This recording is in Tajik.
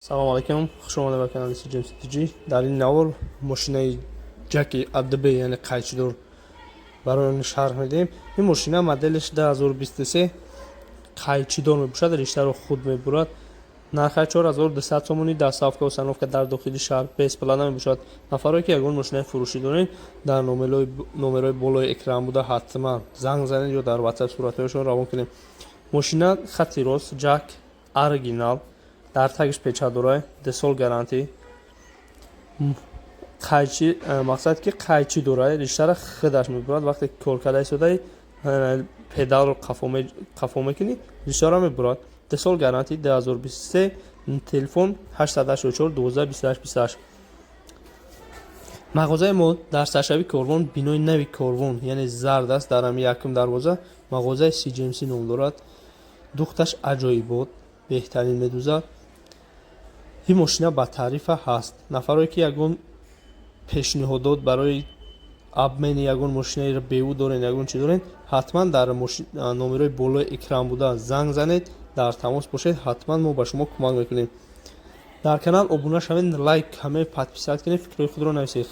Салом алейкум, хуш омадед ба канали CGMC TG. Дар ин навор мошинаи ЖАКи АДБ, яъне қайчидор, барои он шарҳ медиҳем. Ин мошина моделаш 2023, қайчидор мебошад, риштаро худ мебурад. Нархаш 4200 сомонӣ, доставка, установка дар дохили шаҳр бесплатно мебошад. Нафарое ки ягон мошинаи фурӯшӣ доред, дар номерои болои экран буда ҳатман занг занед ё дар WhatsApp суратҳояшон равон кунед. Мошина хатти рост, ЖАК, оригинал, дар тагиш печать дорад, 2 сол гарантӣ. Қайчи, мақсад ки қайчи дорад, риштаро худаш мебурад. Вақте кор карда истодаи, педалро қафо мекунӣ, риштаро мебурад. 2 сол гарантӣ, 2023. Телефон 884 12 28 28. Мағозаи мо дар саршави Корвон, бинои нави Корвон, яъне зард аст, дар ҳами якум дарвоза мағозаи CGMC ном дорад. Духташ аҷоибот, беҳтарин медузад. Ин мошина ба тарифа ҳаст. Нафарое ки ягон пешниҳодот барои обмени ягон мошинаи беу дорен, ягон чи дорен, ҳатман дар номерои болои экран буда занг занед, дар тамос бошед, ҳатман мо ба шумо кӯмак мекунем. Дар канал обуна шавед, лайк, ҳаме подписать кунед, фикрҳои худро нависед.